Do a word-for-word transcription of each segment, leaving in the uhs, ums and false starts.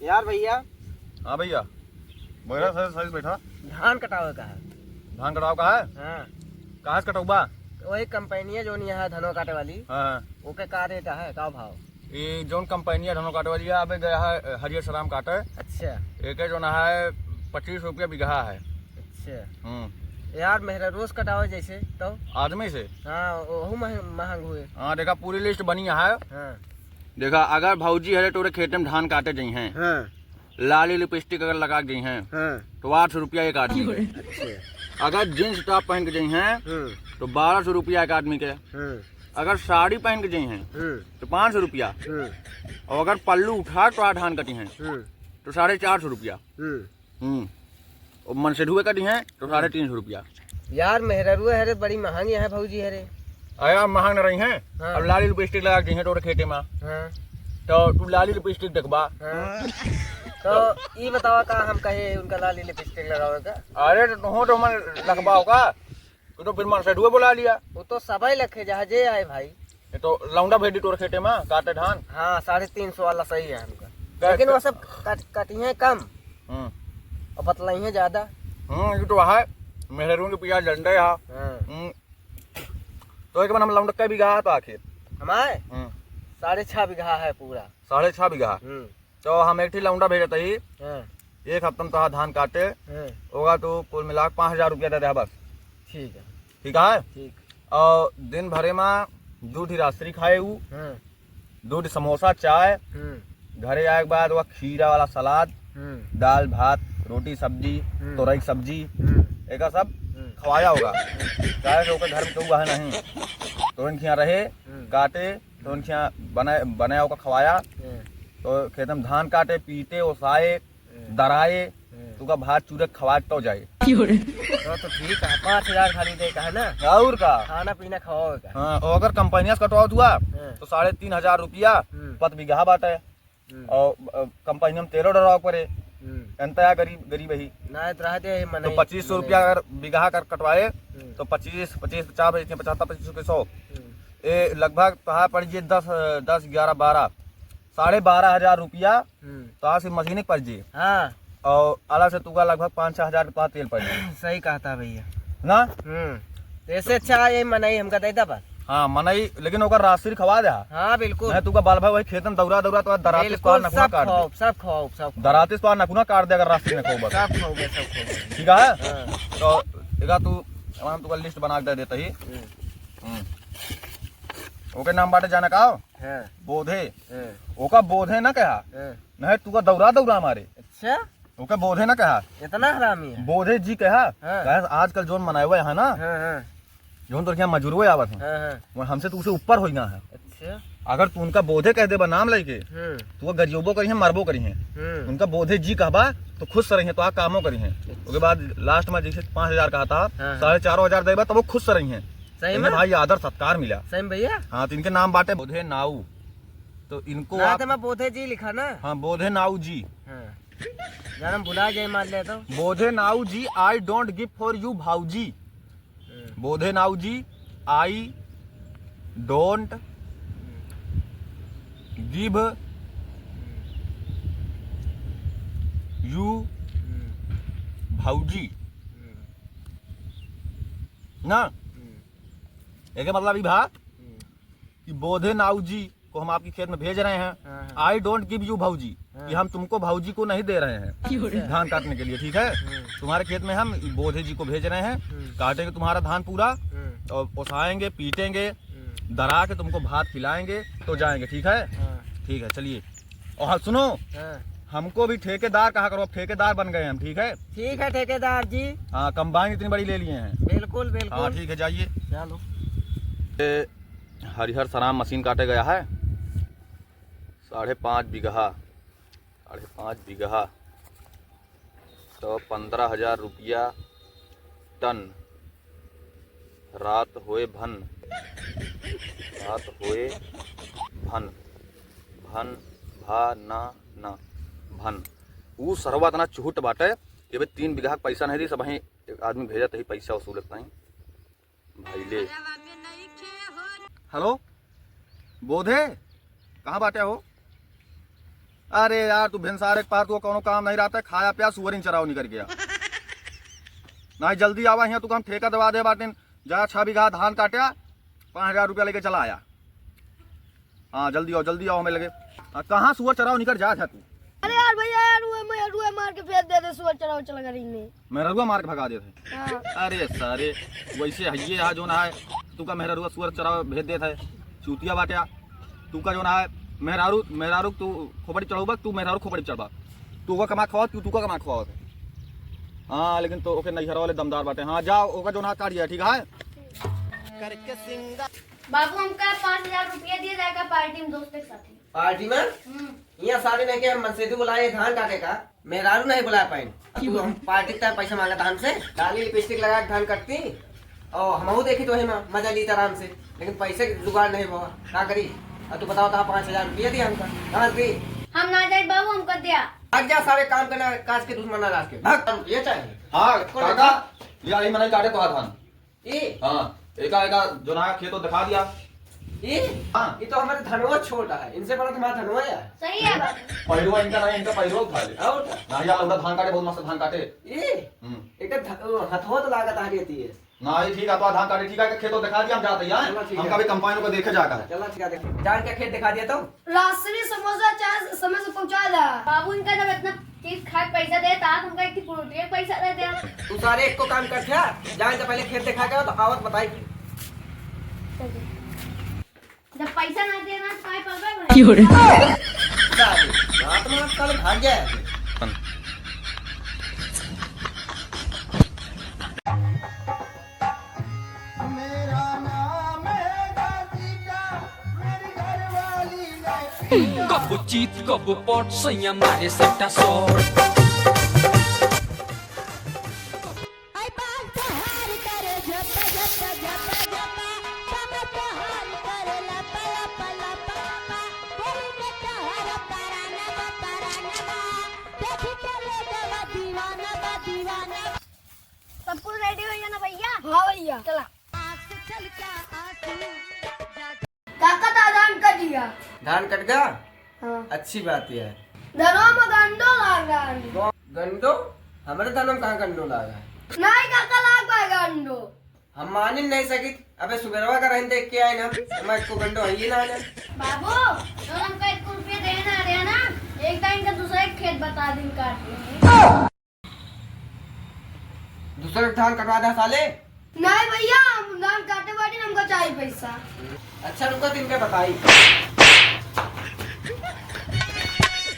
यार भैया। हाँ भैया, बैठा, सही, सही बैठा। धान कटावे का है। धान कटावे का है? हाँ। कहाँ से कटौबा? वही कंपनिया जौन यहाँ धनवा काटे वाली। हाँ। ओके का रेट है, का भाव? ये जौन कंपनिया धनवा काटे वाली है, अबे गया है हरियर सराम काटे। अच्छा। एके जौन है पच्चीस रुपया बीघा है। अच्छा। हम्म। यार मेहरा रोज कटावे जैसे तो? आदमी से? हाँ, वहू महंग, महंग हुए। हाँ, देखा पूरी लिस्ट बनी है। हाँ। देखा, अगर भौजी हरे तोरे खेते में धान काटे जइहैं, हाँ। लाली लिपस्टिक अगर लगा के जइहैं, हाँ। तो आठ सौ रुपया एक आदमी के। अच्छा। अगर जींस टॉप पहन के जइहैं, हाँ। तो बारह सौ रुपया एक आदमी के। हाँ। अगर साड़ी पहन के जइहैं, हाँ। तो पाँच सौ रुपया। हाँ। और अगर पल्लू उठा के तोहार धान कटिहैं, हाँ। तो साढ़े चार सौ रुपया। हाँ। हम्म। और मनसेधुए कटिहैं, तो साढ़े तीन सौ रुपया। यार, मेहररुए हरे, बड़ी महंगी है भौजी हरे। अरे, अब महंग न रही हैं। हाँ। अब लाली लिपस्टिक लगा के जइहैं तोरे खेते में। हाँ। तो तू लाली लिपस्टिक देखबा। हाँ। तो ई बतावा का हम कहे उनका लाली लिपस्टिक लगावे का? अरे, तो तुहो तो मन लखबा होगा। तू तो फिर मनसेधुए बुला लिया। वो तो सबै लखे जहाँ जे आए भाई। ये तो लौंडा भेजी तोरे खेते में, काटे धान। हाँ, साढ़े तीन सौ वाला सही है हमका। का-, लेकिन वो सब कट-, कटिहैं कम। हम्म। और बतलाइहैं ज्यादा। हम्म, ये तो है। मेहररुए के पिया झंडे हा। हाँ। हम्म। तो एक बार हम लौंडा कै बीघा है तो आखिर? हमारे? हम्म। साढ़े छह बीघा है पूरा। साढ़े छह बीघा? हम्म। तो हम एक ठी लौंडा भेजत ही, हाँ। एक हफ्ता में तोहार धान काटे, हाँ। ओका तू कुल मिला के पाँच हजार रुपया दे दे बस। ठीक है। ठीक है? ठीक। और दिन भरे में दू ठी राजश्री खाए ऊ, हाँ। दू ठी समोसा, चाय, हम्म। घरे आए के बाद वह खीरा वाला सलाद, हम्म। दाल, भात, रोटी, सब्जी, हम्म। तोरई के सब्जी, हम्म। एका सब हम्म। खवाया होगा। काहे कि ओकर घर में केहू है नहीं, तो इनके यहाँ रहे, हम्म। काटे, तो उनके यहाँ बनाए, बनाया ओका खवाया। हम्म। तो खेत में धान काटे, पीटे, ओसाए, हम्म। दराए, हम्म। तुका भात चूरे खवा के तो जाए। तो, तो ठीक है, पाँच हजार खाली दे का है ना? और का? खाना पीना खवावे का। हाँ, और अगर कंपनिया से कटवावत हुआ, हम्म। तो साढ़े तीन हजार रुपया हम्म। पत बीघा बाटे। हम्म। और, अ, कंपनिया में तेलो डरावे पड़े। हम्म। जनता या गरीब, गरीब ही। ना, तो रहते ही तो मनई, पच्चीस सौ रुपया मनई। अगर बीघा कर कटवाए, हम्म। तो पच्चीस, पच्चीस, पचास, पच्चीस, पचास, पच्चीस के सौ। हम्म। ए, लगभग तोहार पड़ जे दस, दस, ग्यारह, बारह, साढ़े बारह हजार रुपया हम्म। तोहार से मशीन पर जे। हाँ। और अलग से तुका लगभग पाँच छह हजार के तोहार तेल पड़ जे। सही कहता भैया। ना? हम्म। तो ऐसे अच्छा ये मनई हमका दे दा बस। हाँ, मनई, लेकिन ओकर राजश्री खवा दे। हाँ, बिल्कुल। नहीं, तुका बाल भाई वही खेतन दौरा दौरा तो दराते बिल्कुल, स्वार नखुना सब काट दे। खाओ, सब खाओ, सब खाओ। दराते स्वार नखुना काट दे अगर राजश्री नहीं खाओ बस। सब खाओ, सब खाओ। ठीक है? हाँ। तो एका तू, हम तुका लिस्ट बना के दे देता ही। हम्म। हम्म। ओके नाम बाटे जाने का हो? हाँ। बोधे। हाँ। ओका बोधे ना कहा। हाँ। नहीं, तुका दौरा दौरा मारे। अच्छा? ओके बोधे ना कहा। इतना हरामी है? बोधे जी कहा। हाँ। कहा आजकल जोन मनाए हुए है ना, हाँ, हाँ। जोन तोर क्या मजूरो आवत है, हाँ, हाँ। वो हमसे तो उसे ऊपर होई ना है। अच्छा। अगर तू उनका बोधे कह देबा नाम लेके, हम्म। तो वो गरियोबो करी है, मरबो करी है। हम्म। उनका बोधे जी कहबा तो खुश रही है, तो आ कामो करी है। अच्छा। ओके बाद लास्ट में जैसे पाँच हजार कहा था, हाँ, हाँ। साढ़े चार हजार देबा तब वो खुश रही है। सही इनके में? भाई आदर सत्कार मिला। सही में भैया? हाँ, तो इनके नाम बाटे बोधे नाऊ। तो इनको ना आप तो मैं बोधे जी लिखा ना। हाँ, बोधे नाऊ जी। हाँ। जन्म भुला जाए मान ले तो। बोधे नाऊ जी, I don't give for you भाऊजी। हम्म। बोधे नाऊ जी, I don't give you हम्म। भाऊजी। हम्म। ना? हम्म। एके मतलब ई भा हम्म। कि बोधे नाऊ जी को हम आपके खेत में भेज रहे हैं। हाँ, हाँ। I don't give you भाऊजी, हाँ। कि हम तुमको भाऊजी को नहीं दे रहे हैं क्यों रे? धान काटने के लिए, ठीक है? हम्म। तुम्हारे खेत में हम बोधे जी को भेज रहे हैं, हम्म। काटेंगे तुम्हारा धान पूरा हम्म। और ओसाएंगे, पीटेंगे, हम्म। दरा के तुमको भात खिलाएंगे तो जाएंगे, ठीक है? हाँ। ठीक है, चलिए। और हाँ, सुनो, हाँ। हमको भी ठेकेदार कहा करो, अब ठेकेदार बन गए हम, ठीक है? ठीक है ठेकेदार जी। हाँ, कंबाइन इतनी बड़ी ले लिए हैं। बिल्कुल, बिल्कुल। हाँ, ठीक है, जाइए। चलो। ये हरिहर सराम मशीन काटे गया है, साढ़े पाँच बीघा, साढ़े पाँच बीघा, तो पन्द्रह हजार रुपया टन। रात होए भन, रात होए भन, भन, भा, ना, ना, भन। ऊ सरवा इतना चुहुट बाटे कि अबे तीन बीघा के पैसा नहीं दी, सबही एक आदमी भेजत ही पैसा वसूलत नहीं। भाई ले। हेलो, बोधे, कहाँ बाटे हो? अरे यार, तू भिनसारे के पार तू कौनो काम नहीं रहता है, खाया पिया सुअरिन चराव निकर गया। नहीं, जल्दी आवा हियाँ, तू हम ठेका दवा दे बाटिन, जा छह बीघा धान काट्या, पाँच हजार रुपया लेके चला आया। हाँ, जल्दी आओ, जल्दी आओ हमें लगे। हाँ, कहाँ सुअर चराव निकर जा, जा तू। अरे यार भैया यार, वो मैं रुआ मार के फेंक दे दे, सुअर चराव चला करेंगे। मेहररुआ मार के भगा देत है। हाँ। अरे सारे, वैसे है ये यहाँ जो ना है, तू का मेहररुआ सुअर चराव भेज देत है, चूतिया बाट्या। तू का जो ना है, मेहरारू, मेहरारू तू खोपड़ी चढ़ौबा, तू मेहरारू खोपड़ी चढ़बा। तू ओका कमा खवाओ, तू, तू का कमा खवाओ। हाँ, लेकिन तो ओके नैहर वाले दमदार बाटे। हाँ, जाओ, ओका जो ना काट दिया, ठीक है? बाबू, हमका पाँच हजार रुपया दिया जाएगा पार्टी में दोस्त के साथ। पार्टी में? हम्म। यहाँ सारे नहीं के हम मनसेधु बुलाए धान काटे का, मेहरारू नहीं बुला पाइन। अब तू हम पार्टी का पैसा मांगत हमसे, लाली लिपस्टिक लगा के धान कटती, और हमहू देखी तो वही में मजा लीत आराम से, लेकिन पैसे के जुगाड़ नहीं हुआ, का करी? अब तू बताओ, तो पाँच हजार रुपया दिया हमका, कहाँ से दी? हम ना जाए बाबू, हमका दिया। भाग जा सारे काम करना, काज के दुश्मन ना राज के, भाग। ये चाहिए। हाँ, इसको काका, ले। ये आई मनई काटे तो धान। ई? हाँ, एका, एका जो ना खेत दिखा दिया। ई? हाँ। ई तो हमारे धनवा छोटा है, इनसे बड़ा तुम्हारा धनवा है। सही है बाबू। पहिरवा इनका नहीं, इनका पहिरवा उठा ले। और क्या? ना यार, उनका धान काटे, बहुत मस्त धान काटे। ई? हम्म। एक ध-, हथवा तो लागत आ रहती है। ना, ये ठीक है, तो धान काटे, ठीक है, खेत दिखा दिया, हम जाते हैं, चलो, ठीक है। हमका भी कंपाइन को देखे जाकर। चलो, ठीक है, देख। जान के खेत दिखा दिया तो? राजश्री समोसा चाय समय से पहुंचा दा। बाबू, इनका जब इतना चीज खाए पैसा दे, ता हमका एक रोटी के पैसा दे दे। तू सारे एक को काम कर, जा, जाए तो पहले खेत दिखा के आओ, तो आवत बताई फिर। जब पैसा ना देना, तो काहे पलबे भाई? क्यों रे? सारे, रात में साले भाग जाए। मेरा नाम है गांधी का, मेरी घरवाली ने कब चीत कब पट सैया मारे सट्टा सॉट। आई बाल तोहार करे जप जप जप जप, कम तोहार करे लप लप लप लप, बोली में तोहार परानवा परानवा, देखी के लोगवा दीवाना बा दीवाना। सब कुछ रेडी हो गया ना भैया? हाँ भैया। चला। काका, ता धान कट गया। धान कट गया? हाँ। अच्छी बात है। धनवा में गंडो लाग रहा है। गंडो? हमारे धनवा में कहाँ गंडो लाग रहा है? नहीं काका, लाग पाए गंडो। हम मानिन नहीं सकित। अबे सुबेरवा का रहन देख के आए ना, हमारे को गंडो है ही ना आने। बाबू, तो हमका एक रुपया देना आ रहा ना, एक टाइम का दूसरा एक खेत बता दिन काट लेंगे। दूसरा धान कटवा दे साले। नहीं भैया, हम धान काटे बाटी, हमको चाहिए पैसा। अच्छा रुको, तो इनके बताई।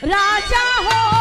राजा हो